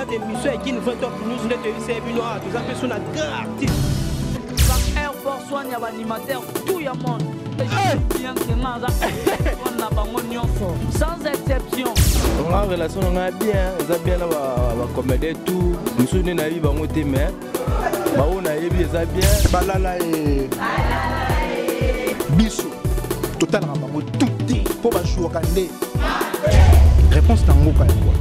kati émission ya Kin Vrai Top News nde toyebisa ye bino awa toza mpe so na grand artiste. Air Force One ya baanimateur tout ya monde. Bien que nga aza na bango nyonso sans exception. Nga relation na nga bien, eza bien na bacomédien tout mosusu nde nayebi bango te mais baoyo nayebi eza bien. Balala ye biso totalaka bango tout te mpo bajouaka nde réponse na ngoka ya kwa.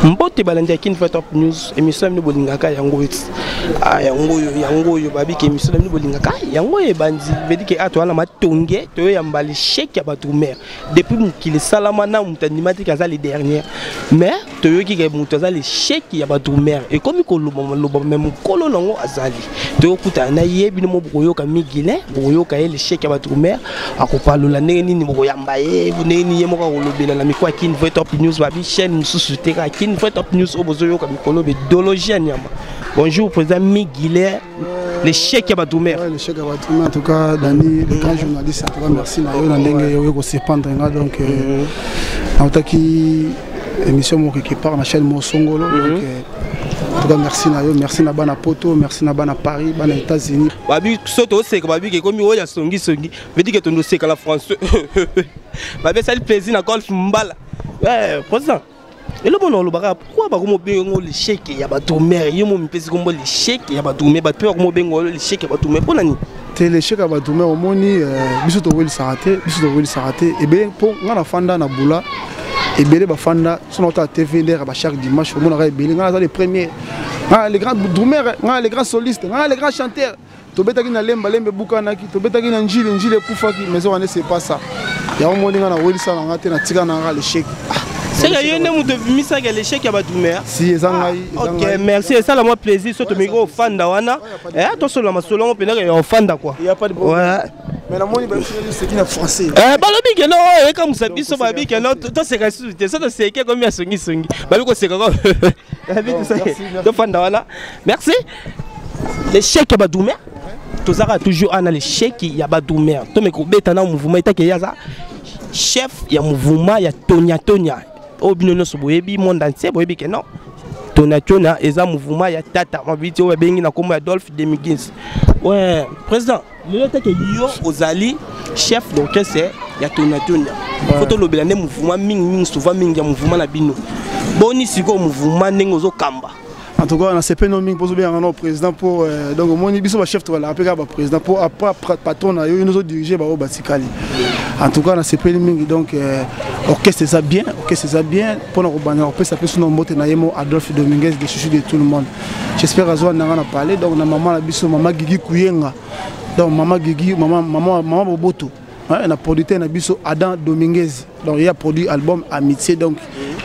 Mbote balandi ya Kin Top News, émission na bino bolingaka yango ah, yango oyo yango oyo babiki émission na bino bolingaka yango oyo ebandi veut dire que ah, toza na matonge toyoyamba l'échec ya bato mare depuis mokili esalama na moto andima te ke aza le dernier mais toyoki ke moto aza l'échec ya bato mare ekomi koloba maloba mais mokolo nango azali toyokutana na ye bino mo bokoyoka migilin bokoyoka ye l'échec ya bato mare akopalola ndenge nini bokoyamba ye ndenge nini ye moko akolobela na mikro ya Kin Vrai Top News babi chaîne mosusu te kaka Kin Vrai Top News oyo bozoyoka mikolo bedologie ya nyama. Bonjour président Miguel, l'échec ya bato mare. Ouais, l'échec ya bato mare en tout cas Dani le grand journaliste, en tout cas merci na yo na ndenge yo ko surprendre nga donc nautaki émission moko quelque part na chaîne Mosongolo donc en tout cas merci na yo, merci na bana Poto, merci na bana Paris, bana États-Unis. Babi soto oseka babi ke komi oyo songi songi veut dire que tondo seka la français babi esali plaisir na golf mbala. Ouais, président eloko na olobaka pourquoi bakomobenga ngo l'échec ya bato mare yo mo mipesi kombo l'échec ya bato mare bato mpe bakomobenga ngo l'échec ya bato mare mpo na nini? Te l'échec ya bato mare omoni biso towelisaka te, biso towelisaka te ebele mpo nga nafanda na bula ebele bafanda so na otala TV ndera ba chaque dimanche omonaka ebele nga naza le premier, nga le grand drummer, nga le grand soliste, nga le grand chanteur. Tobetaki na lemba lembe ebukanaki, tobetaki na njili njili ekufaki, mais wana c'est pas ça. Yango moni nga nawelisa na nga te, natika na nga l'échec. Seka yo nde moto obimisaka l'échec ya bato mare. Si eza ngai. Ok, merci, esala mwa plaisir so tomeki ofanda wana tosolola masolo yango mpenza ya ofanda quoi. Y a pas de problème. Mais namoni baseki na français. Balobi ke no oyo ekamwisa biso babi ke no toseka susu te so toseke komi ya songisongi babi koseka ko tofanda wana. Merci. L'échec ya bato mare tozalaka toujours ana l'échec ya bato mare tomeki kobeta na mouvement etake ye aza chef ya mouvement ya tonya tonya oyo bino nyonso boyebi monde entier boyebi ke non tonya tonya eza mouvement ya tata mabiti oyo babengi na kombo ya Adolphe Demigins. Ouais, président lelo teke yo ozali chef d'orchestre ya tonya tonya faut tolobela nde mouvement mingi mingi souvent mingi ya mouvement na bino boni sikoyo mouvement ndenge ozokamba. En tout cas, on a CP non mingi pozo bien non président pour donc au moins biso ba chef to la apeka ba président pour après patron na yo nous diriger ba batikali. En tout cas, on a CP mingi donc orchestre ça bien, orchestre ça bien pour na kobanda orchestre pe sous mbote na yemo Adolphe Dominguez de chouchou de tout le monde. J'espère azwa na na parler donc na maman na biso maman Gigi Kuyenga. Donc maman Gigi, maman maman maman Boboto. Ouais, na producteur na biso Adam Dominguez. Donc il a produit album Amitié donc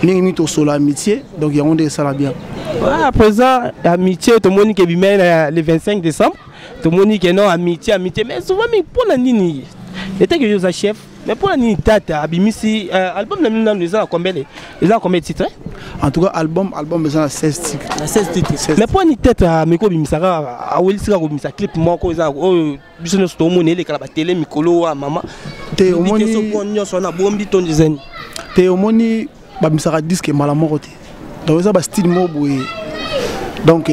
mingi mingi tosolo Amitié donc yango nde esala bien. Ouais, à présent Amitié tomoni ke bimai na le 25 décembre tomoni ke non Amitié Amitié mais souvent mingi mpona nini eteke yo oza chef mais mpona nini tata abimisi album na bino nanu eza na combien eza na combien de titres? En tout cas album eza na 16 titres. Na 16 titres. Mais mpona nini tata ameki obimisaka awelisaka kobimisa clip moko eza oyo biso nyonso tomoni elekala batele mikolo wa mama te omoni nyonso wana bombi to ndizeni te omoni babimisaka disque mbala moko te donc eza ba style moko boye donc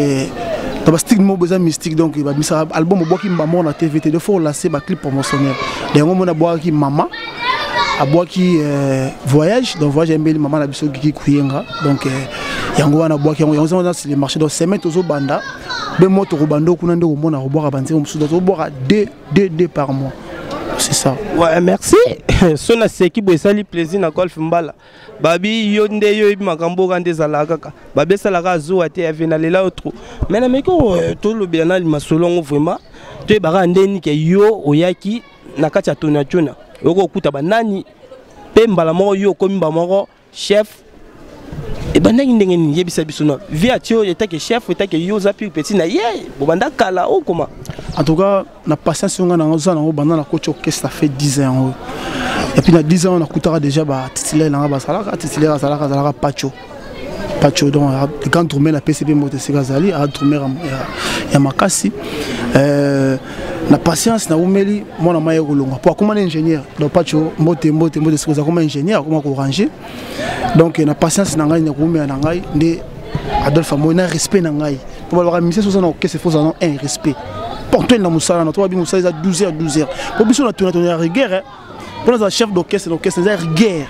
dans ba style moko eza mystique donc babimisaka album obwaki mbala moko na TV te il faut lancer ba clip promotionnel yango omoni abwakaki mama abwaki voyage donc voyage embeli mama na biso Gigi Kuyenga donc yango wana abwaki yango yango eza sur le marché donc semaine tozobanda be moto kobanda kuna nde komona kobwaka banzembo mosusu donc tozobwaka 2 2 2 par mois c'est ça. Ouais, merci. So na seki boye esali plaisir na golf mbala babi yo nde yo yebi makambo oyo nde ezalaka kaka babi esalaka azuwa te ave na lela yo trop mais na meki tolobela na masolo yango vraiment toyebaka ndeni ke yo oyaki na kati ya tonya tonya oyoki okuta banani mpe mbala moko yo okomi mbala moko chef ebandaki ndenge nini yebisa biso na vie atio etake chef etake yo oza pire petit na ye bobanda kala okoma. En tout cas na patience nga na oza nango banda na coach orchestre ça fait 10 ans et puis na 10 ans on akutaka déjà ba titulaire nanga basalaka titulaire azalaka azalaka Pacho. Pacho, donc grand drummer na PCB mbote esika azali, a drummer ya makasi. Na patience na umeli mwana mai kolongwa po akoma na ingénieur. Donc Pacho, mbote mbote mbote, esika akoma ingénieur, akoma koranger. Donc na patience na ngai, na koumela na ngai nde Adolphe amoi na respect na ngai, po balobaka musicien soza na orchestre, faut ozala un respect ponctuel na mosala na to. Babi mosala eza 12 heures, 12 heures, po biso na tona tona ya rigueur. Mpo nazala chef d'orchestre na orchestre, eza rigueur.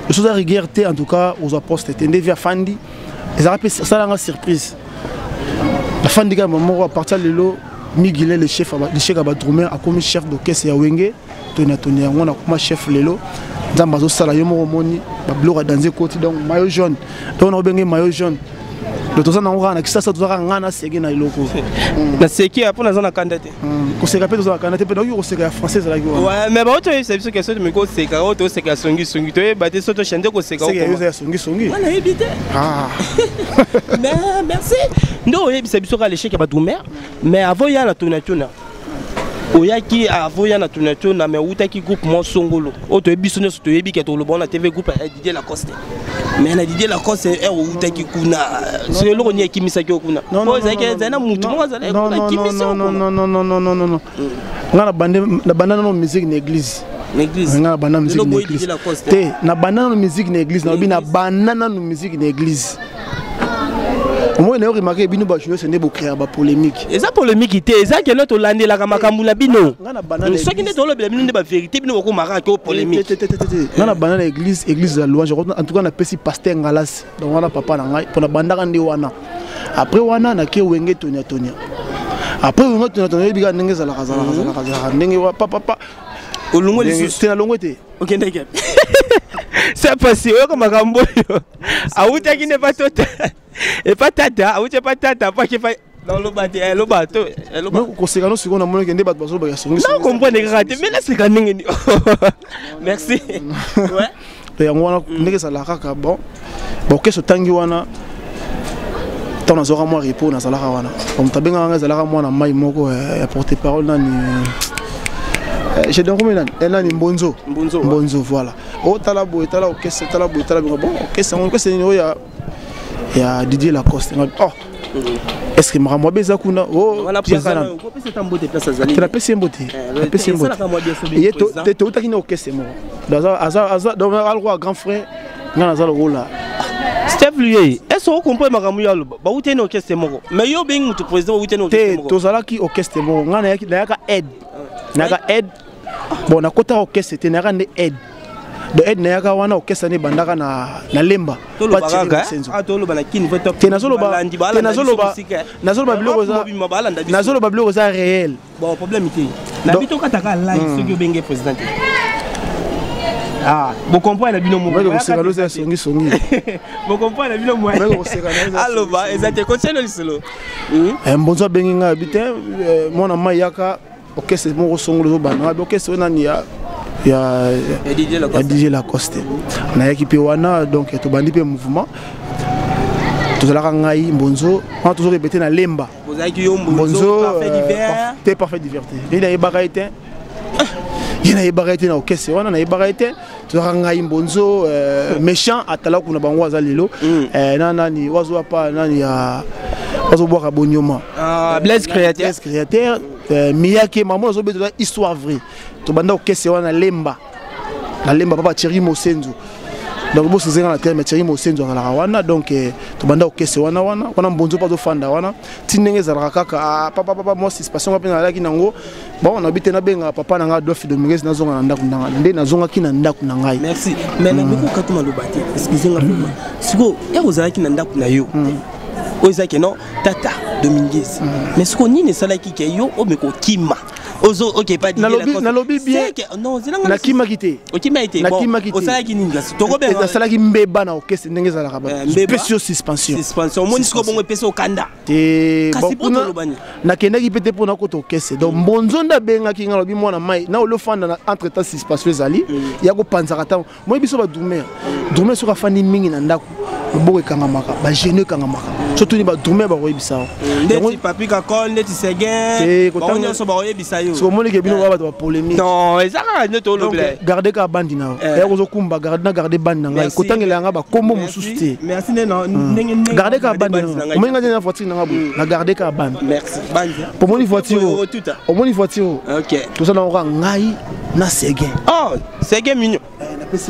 Soki oza rigueur te, en tout cas ozwa poste te. Nde vi afandi, ezalaka mpe asalanga surprise. Afandi kaka moko, à partir lelo Miguel, le chef, le chef ya badrummer, akomi chef d'orchestre ya Wenge Toni. Toni yango nakoma chef lelo. Nzambe azosala, yo moko omoni babiloko ya danse ekoti. Donc maillot jaune, donc nakobenge maillot jaune. Donc toza nango kaka na Kisasa, toza kaka ngai naseki na eloko. Naseki mpo naza na kanda te. Koseka mpe toza na kanda te, mpe nakoki koseka ya français ezalaki wana. Ouais, mais bao toyebisa biso ke soki tomeki koseka, oyo toseka ya songisongi, toyeba te so tochange koseka. Seka yo eza ya songisongi. Wana nayebi te. Ah. Mais merci nde oyebisa biso kaka l'échec ya badrummer. Mais avant ya na tuna tuna, oyaki avant ya na tuna tuna, mais outaki groupe mo songolo oyo toyebi biso nyonso, toyebi ke toloba na TV, groupe ya Didier Lacoste. Mais na Didier Lacoste ere outaki kuna, soki eloko nini ekimisaki yo kuna? Po ezalaki, ezali na mutu moko azalaki kuna akimisi yo kuna? Non, non, non, non, non, non, non. Nga na banda nano musique na église. Na église? Nga na banda musique Lelo na boyi église. Didier Lacoste? Te, na banda nano musique na église. Nalobi na banda nano musique na église. Omoi na yo remarque, bino bajournaliste nde bocréa bapolémique. Eza polémique te, eza keno tolandelaka makambo na bino. Nga na banda na Soki nde tolobela bino nde bavérité, bino bokomaka ke o polémique. Te, te, te, te, te. Nga na banda na église, église ya louange. En tout cas napesi pasteur Ngalasi, donc wana papa na ngai, mpo na bandaka nde wana. Après wana nake Wenge Tonia Tonia. Après Wenge Tonia Tonia, oyebi kaka ndenge ezalaka, zalaka zalaka zalaka ndenge wa papa. Olongwe lisusu? Te, nalongwe te. Okendaki c'est passé. Oyoka makambo oyo, awutaki nde pa tota epa tata, awuti epa tata po akepa naloba te, eloba to eloba. Koseka no sikoyo, namonaki nde bato bazolobaka songi. Na comprendre kaka te, mais naseka ndenge ni? Merci, ouais. Yango wana ndenge ezalaka kaka. Bon, baorchestre otangi wana, ntango nazwaka mwa repos, nazalaka wana. Moto abengaka nga ezalaka mwana mai moko ya porte parole nani, je donkomi nani, nani, Mbonzo. Mbonzo. Mbonzo, voilà. O tala boye, tala orchestre, tala boye, tala boye. Bon, orchestre yango, orchestre nini oyo ya Didier Lacoste? Oh, est ce que makambo abe eza kuna? Te, napesi ye mbote, napesi ye mbote. Ye toutaki na orchestre moko, donc alokwa grand frère, nga naza lokola. Steve Luye, est-ce que ocomprendre makambo yo aloba? Bauti na orchestre moko, mais yo obengi mutu président, outi na orchestre Te. moko. Tozalaki orchestre moko. Nga nayaka aide, nayaka aide. Bon, nakotaka orchestre te, nayaka nde aide. Donc aide nayaka wana, orchestre nde ebandaka na Lemba. Te, nazoloba te, nazoloba biloko, nazoloba biloko eza réel. Bon, problème te, na bi tokataka live soki obenge président te. Ah, bocomprendre na bino. Moko koseka loza ya songi songi. Bocomprendre na bino mo. Aloba eza te, continue lisolo. Mbonzo abengi ngai, abi te mwana mai, yaka orchestre moko songolo ezobanda. Ngabi orchestre oyo nani? Ya DJ Lacoste. Nayaki mpe wana, donc tobandi mpe mouvement. Tozalaka ngai, Mbonzo wana, tozorépéter na Lemba. Mbonzo te, Parfait Divers te. Ye nayebaka ye te, ye nayebaka ye te. Na orchestre wana nayebaka ye te. Tozalaka ngai, Mbonzo, méchant atala kuna, bango aza lelo na nani wazwa pa nani ya bazobwaka bonyoma. Blaise Créateur. Blaise Créateur, miyake mamo azobeta. Histoire vraie, tobanda orchestre wana Lemba, na Lemba, papa Thierry Mosenzo. Donc bosozenga na terme, Thierry Mosenzo azalaka wana. Donc tobanda orchestre wana wana wana. Mbonzo mpo azofanda wana ti ndenge ezalaka kaka papa papa. Mwa suspension nga mpe nazalaki nango. Bon, nabi te, nabengaka papa na ngai Adolphe Dominguez, nazonga na ndako na ngai. Nde nazongaki na ndako na ngai. Merci, mais nakoki kokata maloba te, excuse nga vraiment. Sikoyo ere ozalaki na ndako na yo oyo ezalaki no tata Dominguez, mais sikoyo nini esalaki ke yo omeka okima? Ozo ok pas? Nalobi bien, nakimaki te. Okimaki te? Nakimaki te. Osalaki nini kasi? Tokobenga. Nasalaki mbeba na orchestre. Ndenge ezalaka, bapesi yo suspension. Suspension, omoni sikoyo bongo epesi okanda. Te. Kasi po toloba nini? Nakendaki mpe te mpo nakota orchestre. Donc Mbonzo nde abengaki nga, alobi mwana mai na olofanda na entre temps suspension ezali ya kopanzaka ntango moi. Biso badrummer, drummer soki afandi mingi na ndako, maboko ekangamaka, bagene ekangamaka. So tuni badrumer, bakoyebisa yo. Ndeti Papi Kakol, ndeti Seguin, bango nyonso bakoyebisa yo. Soki omoni ke bino kaka bato bapolémique. Non, eza kaka nde tolobela. Garde kaka bandi na yo, eya kozokumba garde na garde bandi na ngai, kotangela yanga bakombo mosusu te. Merci ndenge Garde kaka bandi na ngai. Omoni ngai te na voiture na ngai boye, na garde kaka bandi. Merci, bandi. Omoni voiture oyo, omoni voiture oyo, toza nango kaka ngai na Seguin. Oh, Seguin mignon,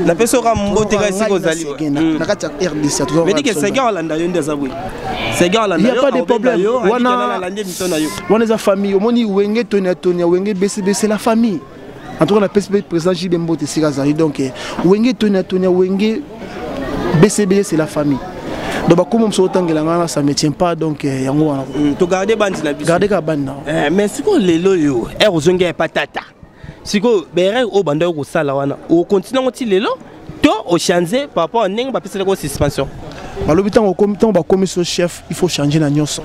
napesi oka mbote kaka esika ozali. Na kati ya RDC. Medike Seguin alanda yo nde aza boye. Seguin alanda yo, pas de problème. Wana alandi émission na yo. Wana eza famille. Omoni Wenge Tonia Tonia, Wenge BCB, c'est la famille. En tout cas, napesi mpe président JB mbote esika azali. Donc Wenge Tonia Tonia, Wenge BCB, c'est la famille. Donc bakoma mosusu otangela ngai na, ça me tient pas. Donc yango wana. Togarde bandi na biso. Garde kaka bandi na. Mais sikoyo lelo oyo ere ozongi epa tata, sikoyo baerreur oyo bandaki kosala wana, okontinue yango ti lelo to ochange par rapport à ndenge bapesalaki suspension? Balobi ntango ntango bakomi so chef, il faut changer na nyonso.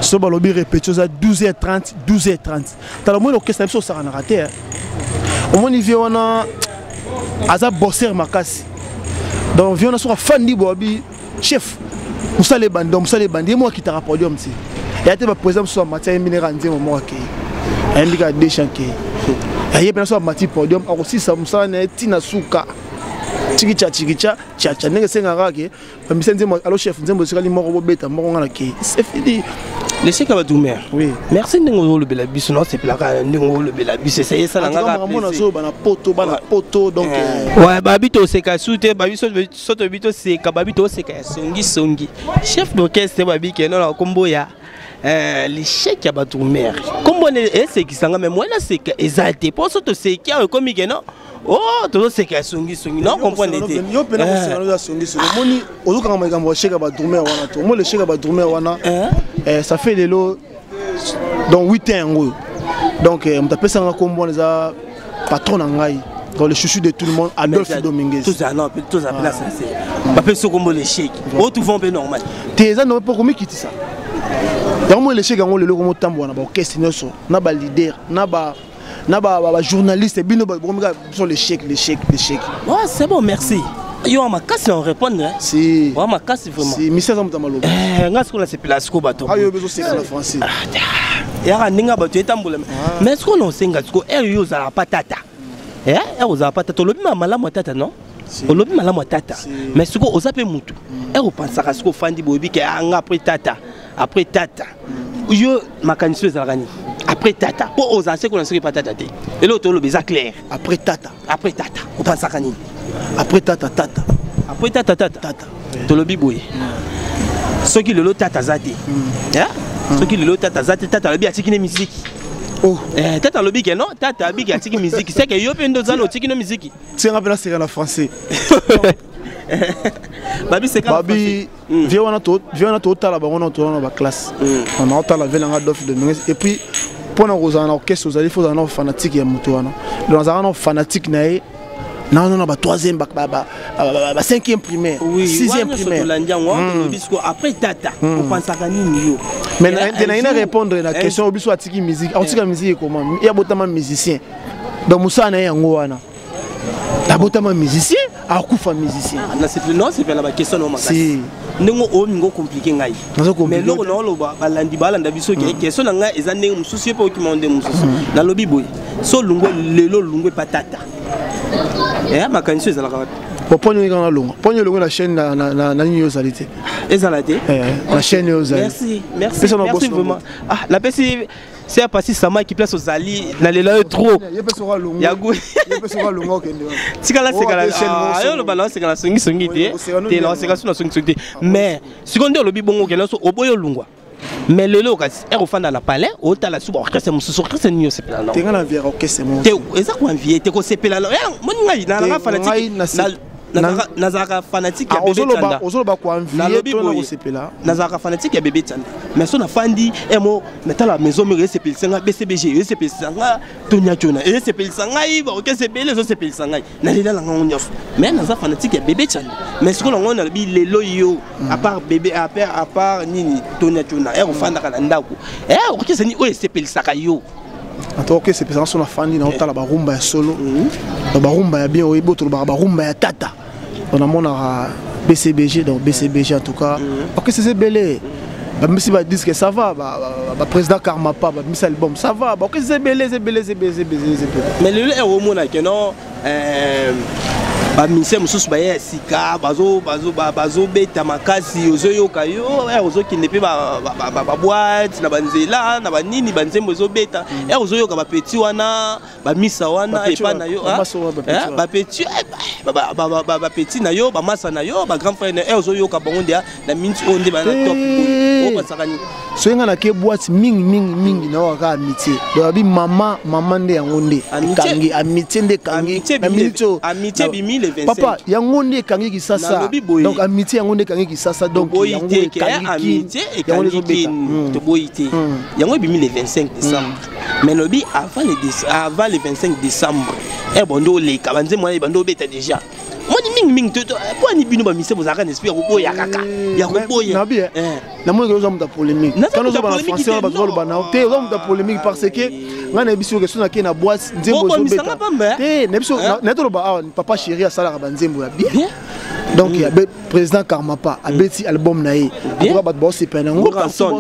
So balobi répétition eza 12h30, 12h30. Tala, omoni orchestre na biso osakanaka te. Omoni vieux wana aza bosser makasi. Donc vieux wana soki afandi boye, abi chef, mosala ebandi. Donc mosala ebandi, ye moko akitaka podium ti eya te. Baprésident mosusu amati, ayembi ndenge nzembo moko, akei, ayembi kaka deux chants, kei. Aye mpena so amati podium, akosisa mosala na ye ntina suka, tikicha tikicha chacha, ndenge esengaka ke bamisa nzembo. Alo chef, nzembo esikali moko, bobeta moko, nga na kei, c'est fini. L'échec ya badrumer. Oui. Merci ndenge ozolobela biso, naosepelaka ndenge ozolobela biso, ese esalanga. Makambo nazoyoba na poto, bana poto, donc ouais, babi toseka su te, babi so toyebi toseka, babi toseka ya songisongi. Chef d'orchestre, babi keno na nkombo ya l'échec ya badrumer, nkombo esekisanga, mais mwana seka eza te, mpo so toseki awa ekomi keno oh, tozoseka ya songisongi, non, comprendre te. Yo mpena koseka ya songisongi. Omoni ozokanga makambo ya échec ya badrumer wana to omoni l'échec ya badrumer wana, ça fait lelo donc 8 ans yango oyo. Donc moto apesanga nkombo wana eza patron na ngai, donc le chouchou de tout le monde, Adolphe Dominguez. Tozala mpe sincère, bapesi kombo l'échec oyo tuva mpe normal. Te, eza normal mpo komikitisa yango. Moi l'échec yango lelo komotambola na baorchestre nyonso, na baleader, na ba na bajournaliste, bino bokomika biso l'échec, l'échec, l'échec. Ouais, c'est bon, merci. Yo wa makasi na répondre. Si. Wa makasi vraiment. Si misi aza moto ya maloba. Nga sikoyo nasepela sikoyo bato. Ayo bezoseka na français. Yaka ndenge bato etambola, mais sikoyo na osenga sikoyo ere yo ozalaka pa tata, ere ozalaka pa tata, olobi malamu ya tata, non, olobi malamu ya tata, mais sikoyo oza mpe mutu ere opansaka sikoyo ofandi boyebi ke anga après tata, après tata yo makanisi oyo ezalaka nini après tata? Mpo ozala seko na soki epa tata te, eloko toloba eza clair. Après tata. Après tata opansaka nini? Après tata, tata. Après tata, tata. Tata. Tolobi boye, soki lelo tata aza te, soki lelo tata aza te, tata alobi atiki ne misiki. Oh. Tata alobi ke non, tata abiki atiki misiki, seke yo mpe nde oza na otiki no misiki. Tianga mpe naseka na français. Babi seka. Babi vieux wana, vieux wana totala bango na toza na baclasse, naotala vieux nanga Adolphe Dominguez. Et puis mpo na kozala na orchestre ozali, faut ozala na fanatique ya moto wana. Donc nazalaka na fanatique na ye nano na ba troisième, ba cinquième primaire, sixième primaire. Tolandi yango, tolobi siko après tata opansaka nini yo? Mais te, nayi na répondre na question. Biso atiki musique, akotika musique ekoma ye abotama musicien. Donc mosala na ye yango wana, abotama musicien, akufa musicien. Non, sepela baquestion na makasi ndenge omingi ocompliquer ngai, mais eloko na oloba, balandi balanda biso ke question na ngai eza ndenge mosusu, ye mpe okima ndenge mosusu. Nalobi boye, so olungwe lelo, olungwe epa tata, makanisi ezalaka wapi? Bon, mpo nini kaka nalongwa? Mpo nini olongwe na chaîne na nini oyo ozali te? Ezala te. Na chaîne oyo ozali. Merci, merci, merci vraiment. Ah, napesi se pasi samaki place ozali, nalela yo trop. Yago tikala sekala yo, oloba na oseka na songisongi te, te na oseka so na songisongi te. Mais sikoyo nde olobi bongo, okende so oboyi olungwa, mais lelo kasi ere ofanda na palais, otala su baorchestre mosusu, orchestre nini osepela nango? Tenga na viera orchestre mo te, eza koenvier te, kosepela moni ngai nazalaka fanatique, nazalaka fanatique ya Bebe Tanda. Ozoloba koenvier to na kosepela? Nazalaka fanatique ya Bebe Tanda, mais so nafandi emo natala Maison Mère esepelisa ngai, BCBG esepelisa nga, Tonia Tiona esepelisa ngai, baorchestre ebele ezosepelisa ngai, nalela na ngango nyonso, mais naza fanatique ya Bebe Tanda. Mais sikoyo nango nalobi lelo yo, à part Bebe, à part nini, Tonia Tiona, ere ofandaka na ndako, orchestre nini oyo esepelisaka yo? Ata orchestre epesaka, so nafandi naotala barumba ya solo, barumba ya bien, oyebi tolobaka barumba ya tata, donc namonaka BCBG. Donc BCBG, en tout cas orchestre eza ebele. Babimisi badisque, ça va. Baprésident Karmapa babimisi album, ça va. Baorchestre eza ebele, eza ebele, eza ebele, eza ebele, eza ebele. Mais lelo ere omonake non, bamusicien mosusu baye ya sika, bazobeta makasi, ozoyoka yo ere ozokende mpe baboîte na banzela na banini, banzembo ezobeta, ere ozoyoka bapetits wana, bamisa wana epa na yo, bapetits, bapetits na yo, bamasa na yo, bagrand frère na yo, ozoyoka bango nde na minti oyo nde bana top, opasaka nini? Soki nga nake boîte, mingi mingi mingi nayoka amitié. Donc abi mama mama nde yango nde ekangi amitié, nde ekangi na minute oyo. Amitié bimi le 25. Papa, yango nde ekangi Kisasa. Donc amitié yango nde ekangi Kisasa. Donc yango ekangi, yango nde ezobeta. Toboyi te, yango ebimi le 25 décembre, mais lobi avant le 25 décembre e bondo oleka banzembo wana ebando obeta déjà. Moni mingimingi po ani bino bamise bozalaka na esprit ya koboya kaka, ya koboya. Namoni oza moto ya polémique. Kana ozoba na français wana, bato baloba na te oza moto ya polémique, parce que ngai nayebi soki so nakei na boîte, nzembo ezobeta te. Nayebi so naye toloba awa, Papa Chéri asalaka banzembo ya bien. Donc président Karmapa abeti album na ye, atoka bato baosepela nango.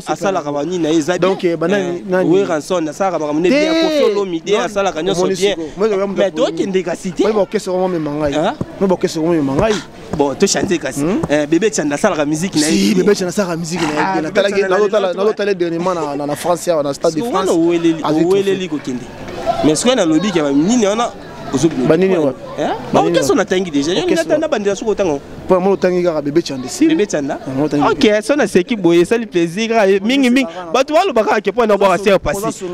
Asalaka banini na ye eza. Donc banani? Werrason asalaka makambo ne bien, Koffi Olomide asalaka nyonso bien, mais tokende kasi te. Baorchestre omema ngai, mo baorchestre omema ngai. Bon, tochange kasi. Bébé Chanda asalaka musique na ye. Si, Bébé Chanda asalaka musique na ye. Nazotala dernièrement na France awa, na Stade de France. Oweleli kokende, mais soki nalobi ke nini wana? Banini wapi? Baorchestre natangi déjà, na bandela soki otanga. Mpo yango otangi kaka Bébé Chanda. Si Bébé Chanda, ok. So naseki boye, esali plaisir kaka mingimingi. Bato baloba kaka ke mpo na bwaka ser passé,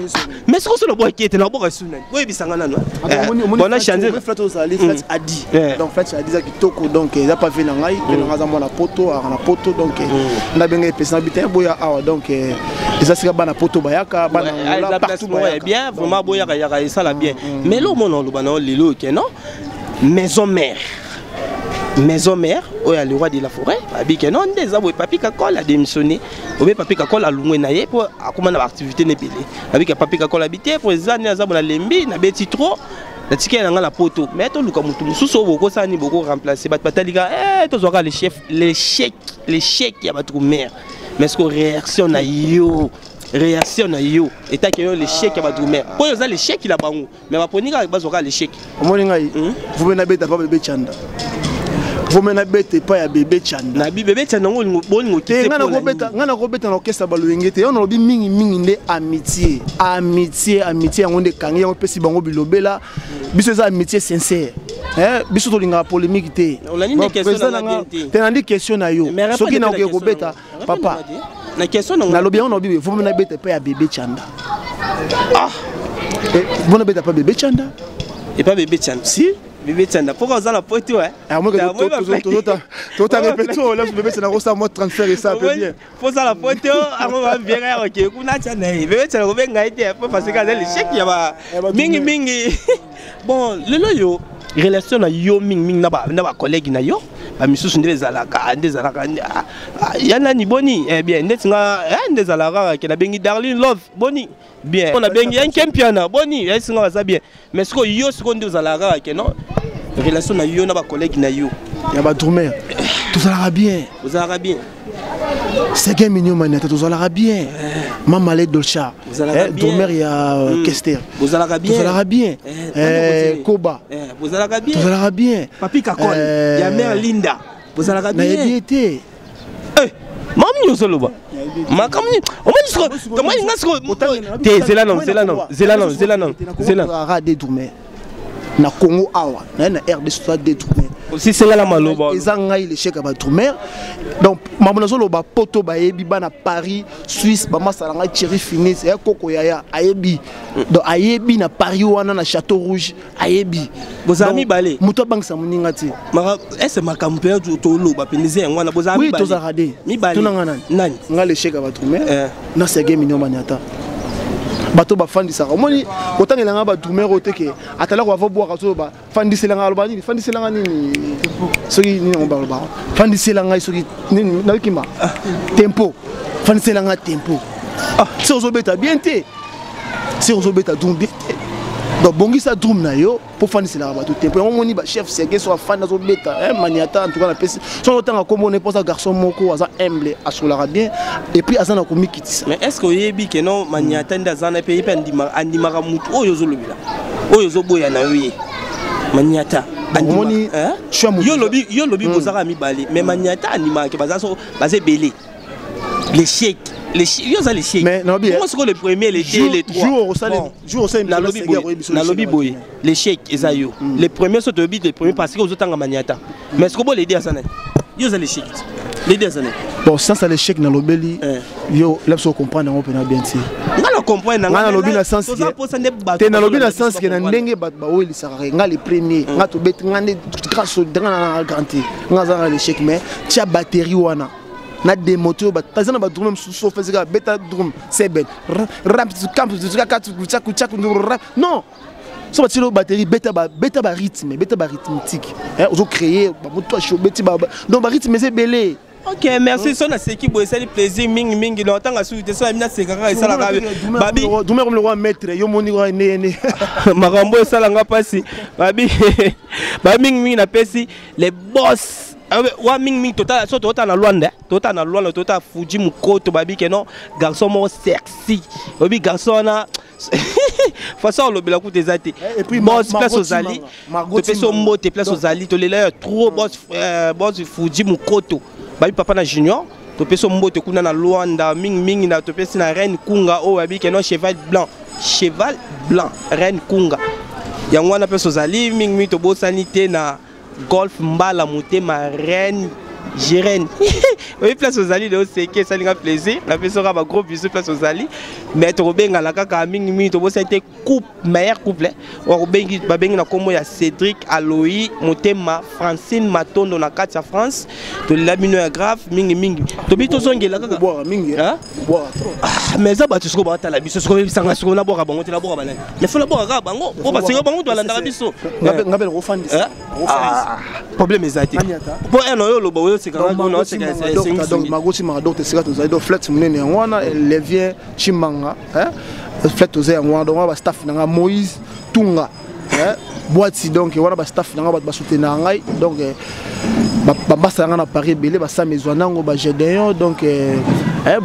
mais soki osolo bwaki ete na bwaka su nani oyebisanga nano bona change. Flat ozali Flat Adi. Donc Flat Adi eza kitoko. Donc eza pa ve na ngai mpe na ngai, aza mwana poto, aka na poto. Donc nabenga epesi na bitin boya awa. Donc eza sika bana poto bayaka, bana Angola, partout bayaka. Bien, vraiment, boyaka yaka, esala bien. Mais lo mona oloba na lelo ke non, Maison Mère, Maison Mère oyo ya le roi de la forêt, babi ke non, nde eza boye, Papi Kakol a démissionné obe Papi Kakol alungwe na ye mpo akóma na baactivité na ebele. Babi ke Papi Kakol abi te, po eza nde aza bona lembi, nabeti trop, natikeli na ngai na poto, mais toluka motu mosusu oyo bokosala nini, bokoremplace. Bato batalika, tozwaka le chef, l'échec, l'échec ya bato mare. Mais ce que réaction na yo, réaction na yo etaki yo l'échec ya bato mare, mpo oyo eza l'échec na bango, mais baponi kaka bazwaka l'échec. Omoni ngai, vome nabeta pa Bébé Chanda, vome nabeta epai ya Bébé Chanda. Nabi Bébé Chanda yango bolingo. Te, ngai nakobeta na orchestre baloyenge te. Yo nalobi mingimingi nde amitié, amitié, amitié yango nde ekangi, yango epesi bango bilobela. Biso eza amitié sincère, biso tolingaka polémique te. Te, nandi question na yo, soki nakoki kobeta, papa, nalobi yango, nalobi vome nabeta epai ya Bébé Chanda, vo nabeta pa Bébé Chanda. Epa Bébé Chanda? Si. Bébé Chanda mpoka oza na poto. Totanga mpe to Bébé Chanda kosala mwa transfert, esa mpe bien. Posala poto yango babienga ya koke kuna tya na ye Bébé Chanda kobenga ye te po parce que aza l'échec ya ba mingimingi. Bon, lelo yo relation na yo mingimingi na bacollègue na yo bamisusu nde ezalaka, nde ezalaka ya nani? Boni bien, ndeti nga nde ezalaka kaka ke nabengi Darlin Love, boni bien, nabengi Yanke Mpiana, boni, esinga baza bien. Mais sikoyo yo, sikoyo nde ozalaka kaka ke non, relation na yo na bacollègue na yo? Ya badrummer, tozalaka bien. Ozalaka bien. Seguin Mignon Maniata, tozalaka bien. Mamale Dolcha, drummer ya Kester. Bozalaka bien. Tozalaka bien. Koba. Bozalaka bien. Tozalaka bien. Papi Kakol ya mère Linda, bozalaka bien. Nayebi ye te. Mami nyonso oloba makambo nini? Omoni sikoyo, tomoni nga sikoyo te. Zela nano, zela nano, zela nano, zela nano, zela. Tozalaka de drummer na Congo awa, naye na RDC, toza de drummer. Osisengala maloba. Eza ngai l'échec ya badrummer. Donc mambo nazoloba, poto bayebi, bana Paris, Suisse, bamasala ngai Thierry Finis ya koko yaya ayebi. Donc ayebi na Paris wana, na Château Rouge ayebi. Bozala mibale. Moto abangisa moninga te. Ese makambo mpe toloba mpenza yango wana, bozala? Oui, tozalaka de. Mibale. Tunanga nani? Nani? Ngai l'échec ya badrummer na Serge Mignon Maniata. Bato bafandisaka, omoni kotangelanga badrummer oyo te ke atalaka bava bwaka so bafandiselanga, aloba nini, fandiselanga nini, soki nini yango balobaka, fandisela ngai soki nini, nayokima tempo, fandiselanga tempo. Se ozobeta bien te, se ozobeta drum bien te. Donc bongisa drum na yo mpo fandiselaka bato te, mpo yango omoni bachef sege so afandi azobeta maniata. En tout cas napesi so otanga nkombo na ye mpo aza garçon moko aza humble, asolaka bien et puis aza na komikitisa. Mais est ce que oyebi ke non, maniata nde aza na mpe ye mpe andimaka motu oyo ozolobela, oyo ozoboya na yo, ye maniata? Omoni, yo lobi bozaka mibale, mais maniata andimaka ke baza so baza ebele. L'échec, yo oza l'échec. Mais nalobi bongo sikoyo le premier, le deux, le trois? Jour osali. Nalobi boye, l'échec eza yo le premier. So toyebi le premier parce que ozotanga maniata, mais sikoyo bo ledi aza nani? Yo oza l'échec, ledi aza nani? Bon, sens ya l'échec nalobeli yo la biso comprendre yango mpena bien te. Nga na comprendre. Nga nalobi na sens te, nalobi na sens ke na ndenge bato bawelisaka, nga le premier, nga tobeti, nga nde grâce nga na grand te, nga aza na l'échec. Mais tia batterie wana na démonte oyo eza na badrum mosusu, ofesika beta drum seben non, so batili oyo batterie, beta beta barythme, beta barythmique, ozocréer bamoto obeti, donc barythme eza ebele. Ok, merci. So naseki boye, esali plaisir mingimingi na otanga suki te. So nabi naseka kaka, esalaka babi. Drummer comme le roi maître, yo moni kaka ndenge. Makambo esalanga mpasi, babi ba mingimingi napesi les boss wa mingimingi. Totala so totala na Lwanda, totala na Lwanda, totala Fuji Mokoto. Babi ke non, garçon moko sexy, oyebi garçon wana, façon olobela kuta eza te. Boss, place ozali, topesi yo mbote. Place ozali, tolela yo trop, boss, boss Fuji Mokoto. Babi papa na Junior, topesi yo mbote kuna na Lwanda mingimingi. Na topesi na Reine Kunga oyo babi ke non, cheval blanc, cheval blanc, Reine Kunga yango wana. Mpe ozali mingimingi, tobosani te na Golf Mbala, motema Reine Gérène, oyi place ozali leo seke, esalinga plaisir. Napesi oka bagros bisous place ozali, mais tokobengana kaka mingimingi. Tobosani te couple, meilleur couple oyo babengi na nkombo ya Cédric Aloi, motema Francine Matondo na kati ya France. Tolela bino ya grave mingimingi. Tobi tozongela kaka, mais eza bato sikoyo baotala biso sikoyo, oyebisanga sikoyo nabwaka bango te, nabwaka banani? Mais faut nabwaka kaka bango po baseka bango, toalandaka biso. Problème eza te po ene oyo oloba oyo osekanga. Margot Chimanga, donc esika tozali, donc flet monene yango wana, Levien Chimanga, flet toza yango wana. Donc wana bastaff na nga, Moïse Tunga Boiti, donc wana bastaff na nga, bato basoutenaka ngai, donc bambasa nga na Paris ebele, basam ezwa nango bagédéon, donc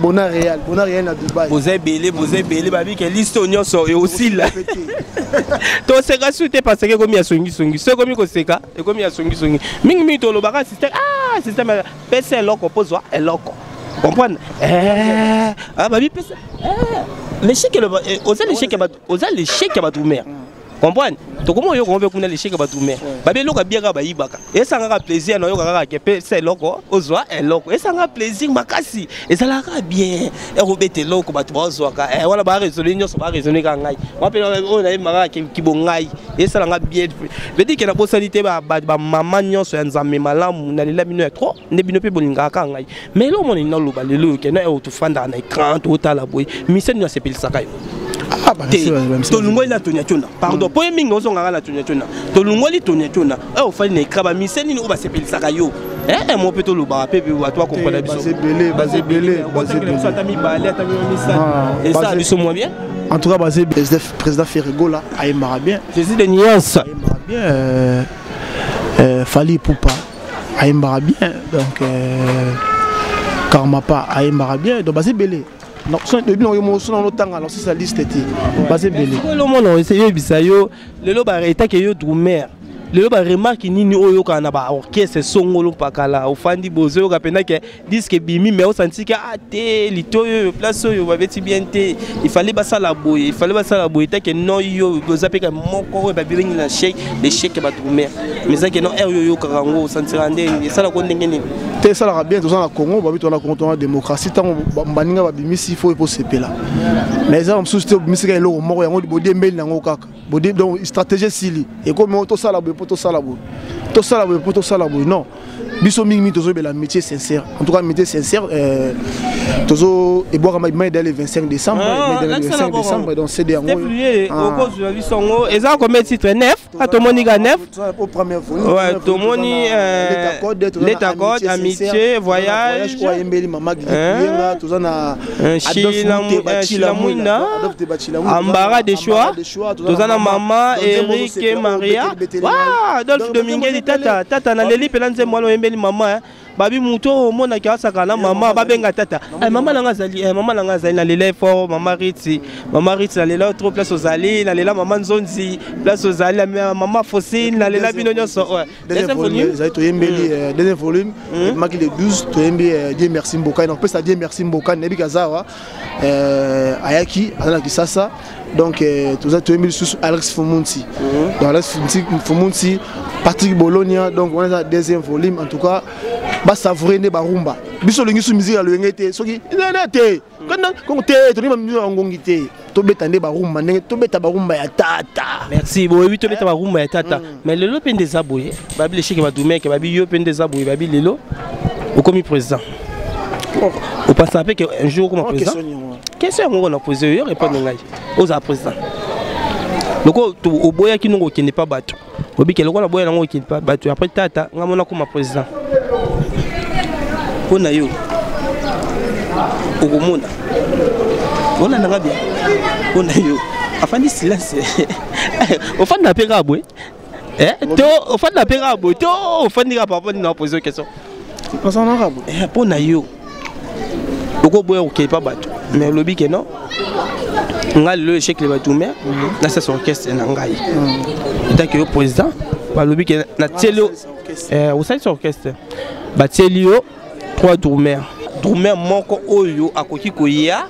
bona réal, bona réal na Dubai. Boza ebele, boza ebele. Babike liste oyo nyonso eosila, toseka su te parce que ekomi ya songisongi. So ekomi koseka, ekomi ya songisongi mingimingi. Tolobaka système, ah, système pesa eloko mpo zwa eloko, comprendre? Ah, babi pesa l'échec, oza l'échec, oza l'échec ya bato mare, comprendre? Tokoma oyoka ngo mpe kuna, l'échec ya bato mare. Babi eloko abiaka, bayibaka, esangaka plaisir na oyoka kaka ke pesa eloko ozwa eloko, esangaka plaisir makasi, ezalaka kaka bien. Ekobeta eloko, bato bazwaka wana, baraisonne nyonso, baraisonne kaka ngai wa mpe oyo nayebaka kaka kibo ngai, esalanga bien. Veut ke nabosani te bamama nyonso ya Nzambe malamu, nalela bino ya trop nde bino mpe bolingaka kaka ngai. Mais eloko mona naloba lelo oyo kena oyo tofandaka na écran, totala boye, mise nini asepelisaka yo te? Tolungoli na Tonia Tiona, pardon, mpo ye mingi ozongaka na Tonia Tiona. Tolungoli Tonia Tiona oyo ofali na écran, bamise nini oyo basepelisaka yo? Mo mpe tolobaka mpe bato bakomprendre biso. Baza ebele, baza ebele. Ata mibale, ata misato, esala biso mwa bien. En tout cas baza, président Ferregola ayembaka bien. Jésus de nuance. Ayembaka bien, Fally Ipupa ayembaka bien, donc Karmapa ayembaka bien, donc baza ebele. Bino yo moso na otanga na osisa liste te, baza ebele. Omona oyebisa yo lelo etake yo drummer, lelo baremarque nini oyo oyokaka na baorchestre songolo mpakala? Ofandi bozoyoka mpenza ke disque ebimi, mais osanti ke a te lito oyo, place oyo babeti bien te, ifale basala boye, ifale basala boye. Etake non, yo oza mpe ka moko oyo babengi na chèque, l'échec ya badrummer, mais eza ke non, aire oyo oyokaka yango, osantira ndenge esalaka ndenge nini? Te, esalaka bien. Toza na Congo, babi toza na Congo, toza na démocratie. Ntango baninga babimisi, fo eposepela, mais eza mosusu te. Obimisika eloko moko, yango bodiembeli nango kaka. Donc stratégie esili, ekomi tosala boye mpo tosala boye, tosala boye mpo tosala boye. Non. Biso mingi mingi tozobela métier sincère. En tout cas, métier sincère, tozo ebwaka mai le 25 décembre, ah, mai le 25 décembre, donc CD yango. Okozwa biso yango eza combien de titre? 9. Ah, tomoni ka 9. Au premier volume. Ouais, tomoni l'état code, amitié, voyage. Oyembeli mama Giliyenga, toza na Chila Mwinda, Ambara des choix, toza na mama Eric et Maria. Wa Adolphe Dominguez, tata tata, naleli mpela nzembo wana oyembeli mama. Babi moto omonaki asaka na mama, babenga tata. Mama nanga azali, mama nanga azali. Nalela fort mama Ritsi, mama Ritsi, nalela trop. Place ozali, nalela mama Nzonzi. Place ozali, mama Fosine, nalela bino nyonso. Deuxième volume ezali, toyembeli deuxième volume maki le 12, toyembi Dieu merci Mboka. Nakopesa Dieu merci Mboka, nayebi kaza awa, ayaki, aza na Kisasa. Donc toza, toyembi lisusu Alex Fumunti, donc Alex Fumunti, Patrick Bologna. Donc wana eza deuxième volume. En tout cas, basavoure nde barumba. Biso olingi su musique ya loyenge te, soki nene te, kongo te, tolingi bamusique ya ngongi te. Tobeta nde barumba ndenge tobeta barumba ya tata. Merci. Boyebi, tobeta barumba ya tata. Mais lelo mpe nde eza boye, babi lesheke badumeke, babi yo mpe nde eza boye, babi lelo okomi président. Opensaka mpe ke un jour okoma président? Question yango na pose yo, répondre ngai. Ozala président loko oboyaki nongo okende pa bato, obike lokola boya nango okende pa bato. Après tata ngai mona koma président mpo na yo, okomona olandanga bien. Mpo na yo, afandi silence, ofanda mpe kaka boye to ofanda mpe kaka boye to ofandi kaka papa nini? Na pose question. Mpo na yo, okoboya kokende pa bato, mais olobi ke non, ngai lelo échec le bato, mais nasasa orchestre na ngai etake yo président. Balobi ke natieli yo, osalisi orchestre, batieli yo trois drummer, drummer moko oyo akoki koya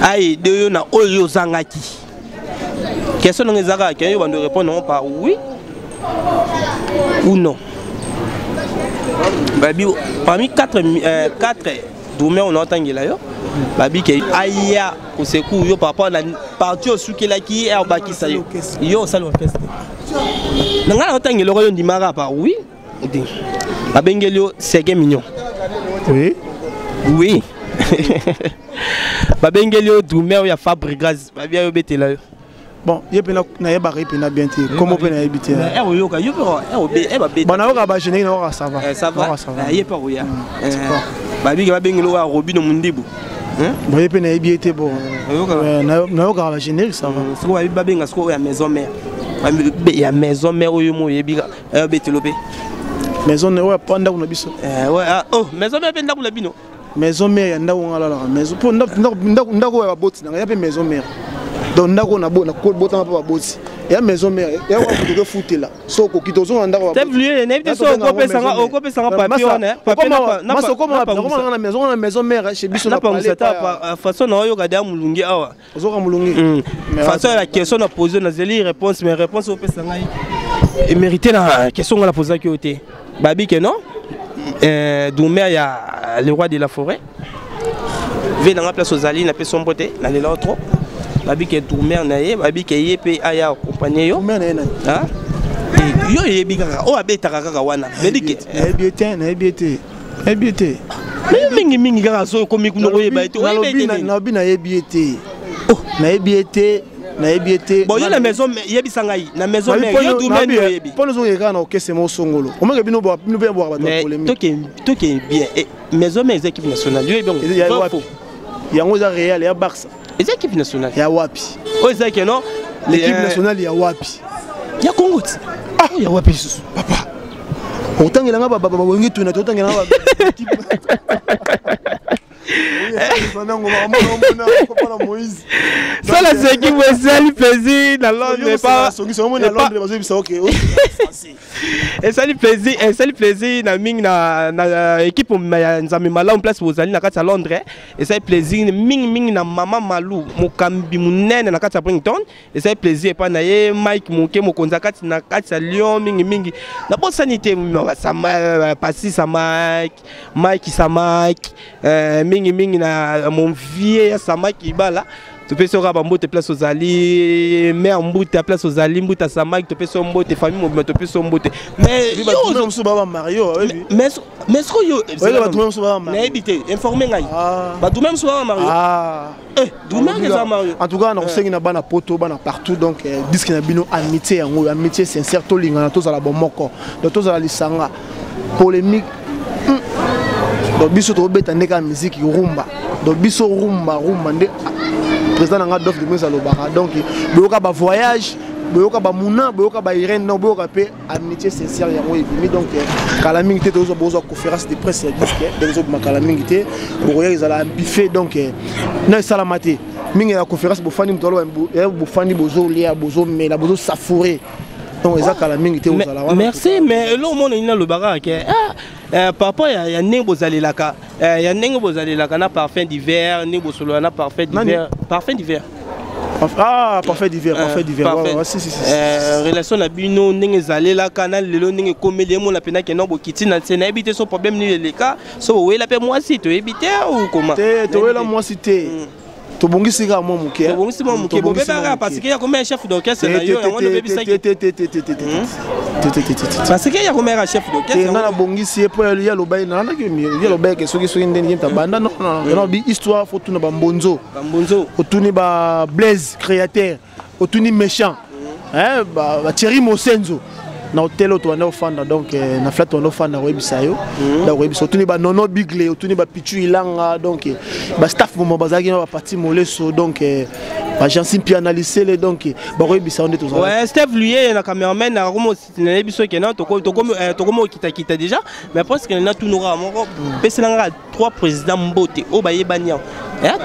aide yo na oyo ozangaki. Question nanga eza kaka ke yo bando répondre yango par oui ou non. Babi parmi 4 drummer oyo naotangela yo, babi ke aya kosecours yo par rapport na parti osukelaki ye, obakisa yo, yo osali orchestre na ngai. Naotangela yo, ndimaka par oui te. Babengeli yo Sege Mignon. Oui. Oui, babengeli yo drummer oyo ya Fabrigas, babi ayo obetela yo. Bon, ye mpe nayebaka ye mpena bien te, kombo mpe nayebi te. Oyoka yo mpe? Bon, nayoka bagénérique, nayoka, ça va. Ça va, ye mpe akoya. Babiki babengeli oyo ya Robino Mundibu. Bon, ye mpe nayebi ye te. Bon, nayokaka bagénérique, ça va. Sikoyo babi babenga sikoyo oyo ya maison mère, ya maison mère oyo mo oyebi, ayobetelo mpe. Maison oyo po ndako na biso? Oh, maison mère mpe ndako na bino? Maison mère ya ndako nga alalaka, maison mpo ndako oyo ya baboti nanga ya mpe maison mère. Donc ndako na botama mpe baboti ya maison mère ya wapi? Tokefutela so okoki tozonga ndako. Nayebi te so okopesanga papier wana. Na maison mère chez biso. Napangusa ta façon na oyoka deya molungi awa. Ozoka molungi. Façon ya question na pose, nazeli réponse, mais réponse opesa ngai emérité na question nga na posaki yo te. Babi ke non, drummer ya le roi de la forêt ve nanga, place ozali, napesi yo mbote, nalela yo trop. Babi ke drummer na ye, babi ke ye mpe aya accompagne yo. Yo oyebi kaka oyo abetaka kaka wana. Nayebi ye te, nayebi ye te, nayebi ye te. Mais mingimingi kaka so okomi kuna koyeba ye te. Nalobi nayebi ye te, nayebi ye te, nayebi ye te. Bon, yo na maison, yebisa ngai, na maison mère, yo drummer nini oyebi? Mpo nozongeka kaka na orchestre mo songolo, omeke bino bino mpe bwaka bato ya polémique. Toke bien, maison mère eza équipe nationale, yo yebi yango? Yango eza Real ya Barça? Eza équipe nationale. Ya wapi? Oyo eza ke non. Équipe nationale ya wapi? Ya Congo ti. Ah, ya wapi lisusu? Papa, otangelanga bawenge tuna, totangelanga. Sala seki bo esali plaisir na Londres, esali plaisir, esali plaisir na mingi na équipe ya Nzambe malamu. Place bozali na kati ya Londres, esali plaisir mingi mingi na mama Malu, mokambi monene na kati ya Brington. Esali plaisir epai na ye Mike Moke, mokonzi ya kati na kati ya Lyon. Mingimingi nabosani te Pasi Samak, Mike Samak, mingimingi na mon vieux ya Samak Ibala. Topesi yo kaka bambote place ozali, mare Mbuta place ozali, Mbuta Samaki, topesi yo mbote, famille mobima topesi yo mbote. Mais yo mosusu baba Mario, mais sikoyo yo nayebi te, informe ngai, bato meme mosusu baba Mario. Drummer eza Mario. En tout cas, nakosengi na bana Poto, bana partout, donc disque na bino Amitié yango, Amitié sincère, tolingana, tozala bomoko, donc tozala lisanga, polémique. Donc biso tobeta nde kaka musique rumba, donc biso rumba rumba nde président na nga Dof de Mesa alobaka. Donc boyoka bavoyage, boyoka bamuna, boyoka bairene, donc boyoka mpe Amitié sincère yango ebimi. Donc kala mingi te tozwa, bozwa conférence de presse ya disque, donc ezobima kala mingi te, bokoya, ezala buffet. Donc na esalama te mingi ya conférence, bofandi, moto aloba, bofandi, bozolia, bozomela, bozosavourer. Donc eza kala mingi te ozala wana. Merci. Mais eloko mona nini nalobaka ke par rapport ya ndenge bozalelaka, ya ndenge bozalelaka na Parfum d'Hiver, ndenge bosolola na Parfum d'Hiver, Parfum d'Hiver. Ah, Parfait d'Hiver, Parfait d'Hiver. Ouais, ouais, si, si, si. Relation na bino ndenge ezalelaka na lelo ndenge ekomeli, emona mpena kena bokiti na nse. Nayebi te so problème nini eleka, so bowela mpe mwasi, toyebi te ou koma. Te, towela mwasi te, tobongisi kaka mwa moke. Tobongisi mwa moke, bobebaka parce que ya komea chef d'orchestre na yo, yango nobebisaki parce que ya komea chef d'orchestre. Nga nabongisi ye mpo ye alobai, nalandaki ye, alobaki soki ndenge ye tabanda. Non, non, bi histoire fo tuna bambonzo. Bambonzo. Otuni ba Blaise créateur, otuni méchant, ba Thierry Mosenzo na hotel oyo tobanda ofanda, donc na flat tobanda ofanda, koyebisa yo, donc koyebisa, otuni banono Bigle, otuni bapichu Ilanga, donc bastaff momo bazalaki na bapati Moleso, donc bagensi Mpiana Lisele, donc bakoyebisa yo nde tozala. Ouais, Steve Luye na cameraman na komo nayebi soki na tokomi okitakita déjà, mais presque na tunaka moko peselanga trois présidents mbote oyo bayebani awa,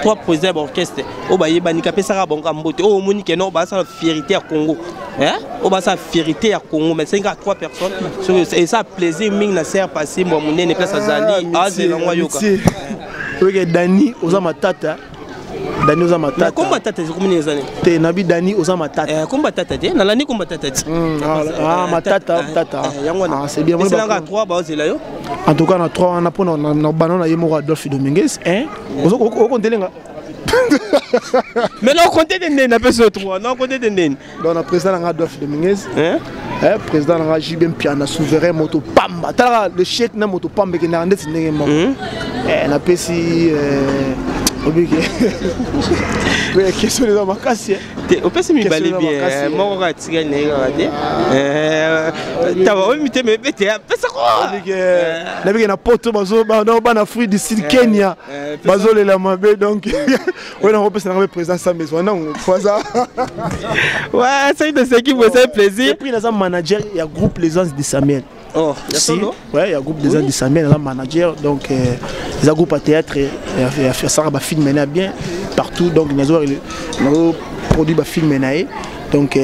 trois présidents ya baorchestre oyo bayebani, kapesaka bango mbote oyo omoni ke no basala fierté ya Congo, oyo basala fierté ya Congo. Mais senga trois personnes soki esa plaisir mingi na ser pasi mbwa monene place azali, azela ngo ayoka. Oyoke, Dani oza matata, Dani oza matata. Komba tata ekomi nini, eza nini? Te, nabi Dani oza matata. Komba tata te, nalandi komba tata te. Ah, matata tata. Yango wana. C'est bien. Eselanga 3, baozela yo. En tout cas, na 3 wana, mpona na bana na ye moko Adolphe Dominguez, okontelenga. Mais na okonte te ndeni, napesi yo 3, na okonte te ndeni. Donc na président nanga Adolphe Dominguez, président nanga JB Mpiana souverain, moto pamba, talaka le chèque na moto pamba ekendaka ndeti ndenge moko. Napesi obike question eza makasi. Te, opesi mibale bien, moko kaka tikali na ye kaka te. Taba oyo mitema ebete, apesa ko. Nabike na Poto, bana Afrique du Sud, Kenya bazolela mabe. Donc oyo nango opesa nanga mpe président Sambes wana poza. Ouais, soki toseki boye, c'est plaisir. Et puis naza manager ya groupe Les Anges de Samuel. Oh, si, ouais, ya groupe des Anges de Samuel, naza manager. Donc eza groupe ya théâtre, asalaka bafilm na bien partout, donc nazo produit bafilm na ye. Donc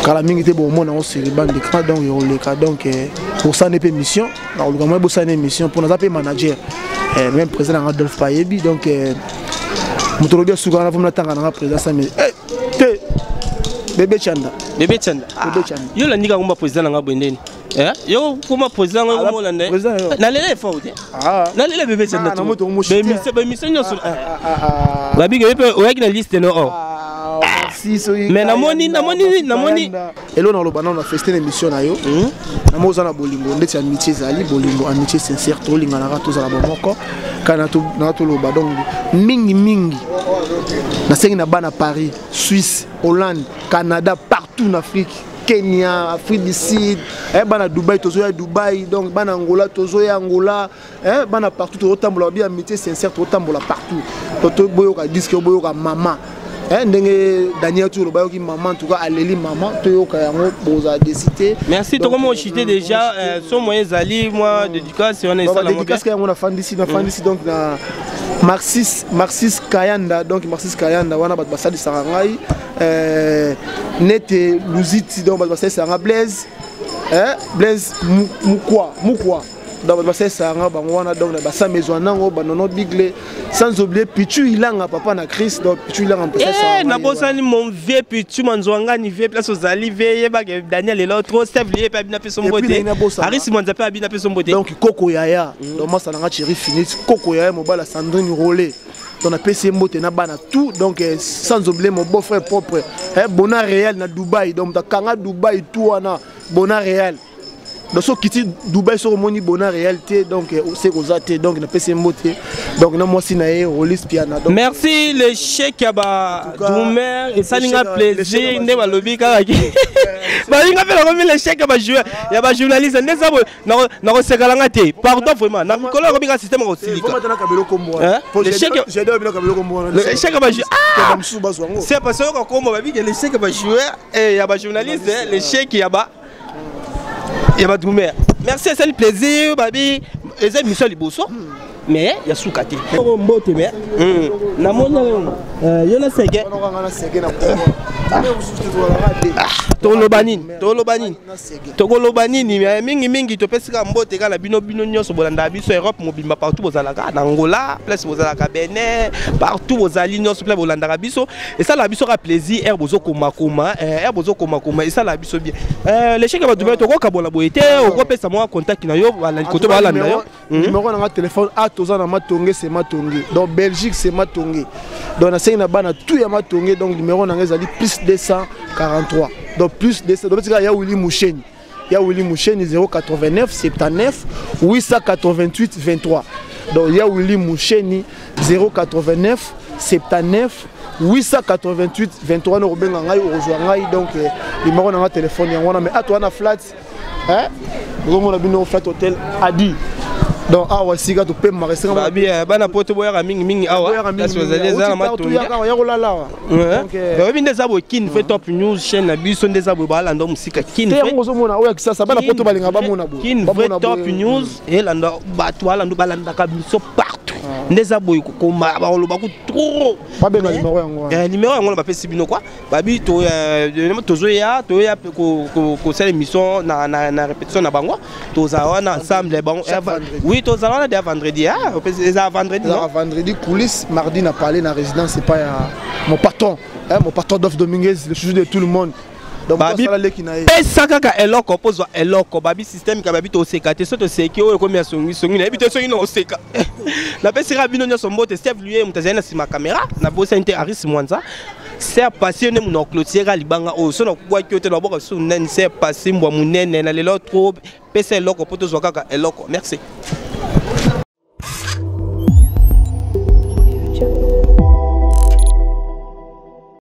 kala mingi te bomona yango sur bande d'écran, donc ekoleka. Donc bosana mpe mission, nakoluka moi bosana émission mpo naza mpe manager, même président nanga Adolphe Payebi. Donc moto olobi asuka wana, vomi natanga nanga président Samuel te, Bebe Chanda. Bebe Chanda. Bebe Chanda. Yo olandi kaka komba président nanga boye ndeni, yo koma président ngo komolanda nalela effort te, nalela Bebe Chanda. Baémission nyonso babike yo mpe oyaki na liste no or. Mais namoni. Elo naloba nano na feste na émission na yo, namo oza na bolingo ndeti amitié ezali bolingo, amitié sincère, tolinganaka, tozala bomoko kaka na toloba. Donc mingi mingi nasengi na bana Paris, Suisse, Hollande, Canada, partout na Afrique, Kenya, Afrique du Sud, bana Dubai, tozoya Dubai, donc bana Angola, tozoya Angola, bana partout, tozotambola, babi amitié sincère, tozotambola partout. Donc boyoka disque, boyoka mama, ndenge Daniel tu oloba, yoki mama, en tout cas aleli mama, toyoka yango, bozala desi te. Merci, tokomi ochite déjà, so moyen ezali mwa dédicace wana esala. Dédicace yango nafandisi donc na Marxis Kayanda, donc Marxis Kayanda wana bato basalisaka ngai nete Luziti, donc bato basalisaka nga Blaise, Blaise Mukwa Mukwa, donc bato basalisaka nga bango wana, donc na basamezwa nango banono Bigle, sans oublier Pichu Ilanga, papa na Chris, donc Pichu Ilanga. Eh, nabosani mon vieux Pichu Manzwangani, vieux place ozali, vieux yebake Daniel elo trop, Steve Liye mpe abina mpe sombo te, Aris Mwanza mpe abina mpe sombo te. Donc Koko Yaya, donc masa nanga Thierry Finit, Koko Yaya, mobala Sandrine Rolé. Donc napesi ye mbote na bana tout. Donc sans oublier mon beau frère propre, eh, Bona Réel na Dubaï. Donc takanga Dubaï tout wana Bona Réel. Donc soki okiti Dubai, soki omoni Bona Réel te, donc se koza te. Donc napesi ye mbote, donc na mwasi na ye Rolis Piana. Donc merci, l'échec ya badrumer esalinga plaisir. Nde balobi kaka balinga mpe nakomi l'échec ya bajoueur, ya bajournaliste. Nde eza boye, nakosekalanga te, pardon vraiment. Na mikolo nakomi kaka système akosilika. L'échec ya bajoueur, c'est parce que oyoka kombo babike l'échec ya bajoueur, ya bajournaliste, l'échec ya badrumer. Merci, esali plaisir. Babi eza émission ya liboso mais ya suka te. Mbote, mais namoni yo na sege. Toloba nini? Toloba nini? Tokoloba nini? Mingimingi topesika mbote kaka na bino, bino nyonso bolandaka biso, Europe mobimba, partout bozalaka, na Angola, place bozalaka, Benin, partout bozali nyonso, place bolandaka biso, esalaka biso kaka plaisir. Aire bozokomakoma, aire bozokomakoma, esalaka biso bien. L'échec ya bato, tokokabola boye te. Okopesa mwa contact na yo koto balanda yo. Numéro nanga téléphone a, toza na Matonge, c'est Matonge, donc Belgique c'est Matonge. Donc nasengi na bana tout ya Matonge. Donc numéro nanga ezali plus 243, donc plus 200, donc tika ya Willi Musheni, ya Willi Musheni, 089 79 888 23. Donc ya Willi Musheni, 089 79 888 23. Na kobenga ngai, okozwa ngai. Donc numéro nanga téléphone yango wana. Mais ato wana flat, ozomona bino flat hotel adi. Donc awa esika topemaka, esika Babi bana poto boyaka mingimingi awa, place bazali eza na Matonge. Ya kolala awa. Oyebi nde eza boye, Kin Vrai Top News, chaîne na biso nde eza boye, balanda mosika Kin. Te, yango ozomona oyo ya Kisasa, bana poto balinga bamona boye. Kin Vrai Top News elanda bato, balanda, balandaka biso partout. Nde eza boye, kokoma bakoloba ku trop. Babenga numéro yango wana. Numéro yango wana bapesi bino kwa babi tozoya, toya kosala émission na répétition na bango. Tozala wana ensemble bango. Oui, tozala wana deya vendredi, eza vendredi. Non, vendredi coulisse, mardi na parlé na résidence epai ya mon patron, hein, mon patron Dolph Dominguez, le chouchou de tout le monde. Donc babi pesa kaka eloko mpo zwa eloko. Babi système ka babi toseka te. So toseki, oyo ekomi ya songisongi, nayebi te soki na oseka. Napesika bino nyonso mbote. Steve Luye, moto azali na nsima caméra, nabosani te Aris Mwanza. Ser passé nde mono clôturer libanga oyo. So nakubwaki yo te, naboka so nani. Ser passé mbwa monene na lelo trop. Pesa eloko mpo tozwa kaka eloko. Merci.